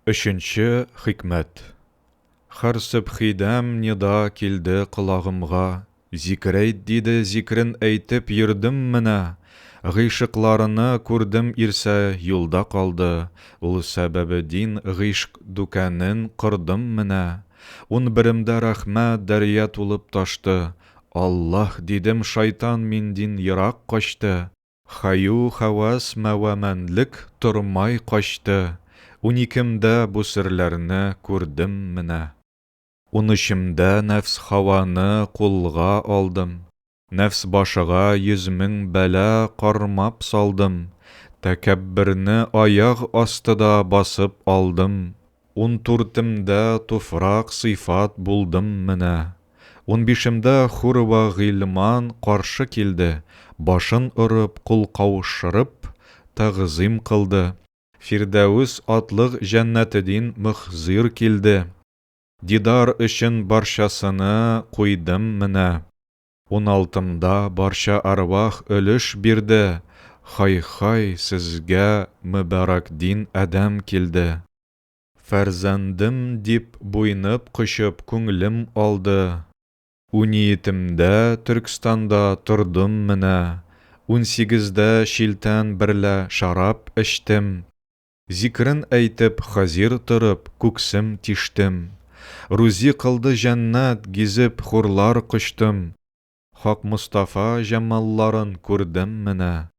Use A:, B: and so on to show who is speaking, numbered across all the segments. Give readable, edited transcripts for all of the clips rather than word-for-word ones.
A: Өченче хикмәт. Һәр сөбхидәм нида килде колагымга, Зикер әйт, диде, зикрен әйтеп йөрдем менә. Гыйшыкларыны күрдем ирсә юлда калды, Ул сәбәбедин гыйшк дүкәнен кордым менә. Унберемдә рәхмәт дәрья тулып ташты, Аллаһ, дидем, шайтан миндин ерак качты. Хаю хәвәс мәвәмәнлек тормай качты, Уникемдә бу серләрне күрдем менә. Унөчемдә нәфс һаваны кулга алдым, Нәфс башыга 100 мең бәла кармап салдым, Тәкәбберне аяг астыда басып алдым, Унтүртемдә туфрак сыйфат булдым менә. Унбишемдә хур вә гыйльман каршы килде, Башын орып, кул каушырып, тәгъзыйм кылды. Фирдәвес атлык җәннәтедин мөхзир килде. Дидар өчен барчасыны куйдым менә. Уналтымда барча әрвах өлеш бирде, Һай-һай, сезгә мөбарәкдин адәм килде. Фәрзәндем дип буйнып кочып күңлем алды. Униетемдә Төркстанда тордым менә, Унсигездә чилтән берлә шәраб эчтем. Зикрен әйтеп хазир торып күксем тиштем. Рузи кылды җәннәт гизеп хурлар кочтым. Хак Мостафа җәмалларын күрдем менә.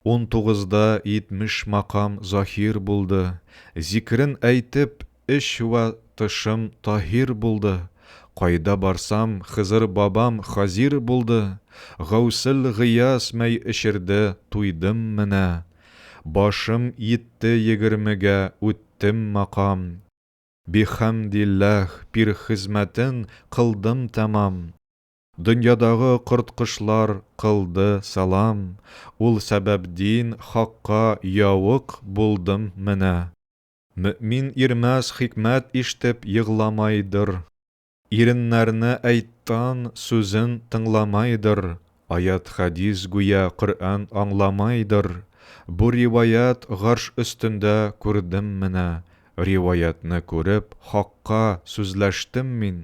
A: Унтугызда 70 макам заһир булды, Зикрен әйтеп, эч вә тышым таһир булды. Кайда барсам, Хызыр бабам хазир булды, Гаусел-Гыяс мәй эчерде, туйдым менә. Башым йитте егермегә, үттем макам. Бихәмдилләһ, пир хезмәтен кылдым тәмам. Дөньядагы корткычлар кылды сәлам, Ул сәбәпдин хакка явык булдым менә. Мөэмин ирмәс хикмәт иштеп егъламайдыр, Иреннәрне әйттан сүзен тыңламайдыр, Аять-хәдис гүя Коръән аңламайдыр. Бу риваять гарш өстендә күрдем менә, Риваятьне күреп, хакка сүзләштем мин.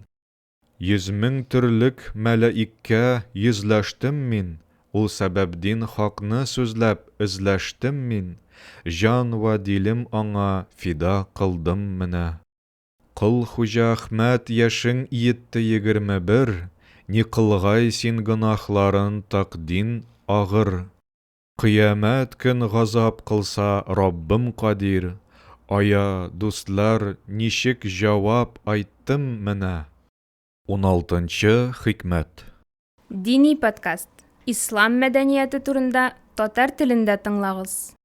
A: 100 мең төрлек мәләиккә йөзләштем мин, Ул сәбәпдин хакны сүзләп эзләштем мин, Җан вә дилем аңа фида кылдым менә. Кол Хуҗа Әхмәт яшең йитте 21, Ни кылгай син гөнаһларын тәкъдин агыр. Кыямәт көн газап кылса Раббым кадир, Ая, дустлар, ничек җавап айттым менә. Уналтынчы хикмәт.
B: Дини подкаст. Ислам мәдәнияте турында татар телендә тыңлагыз.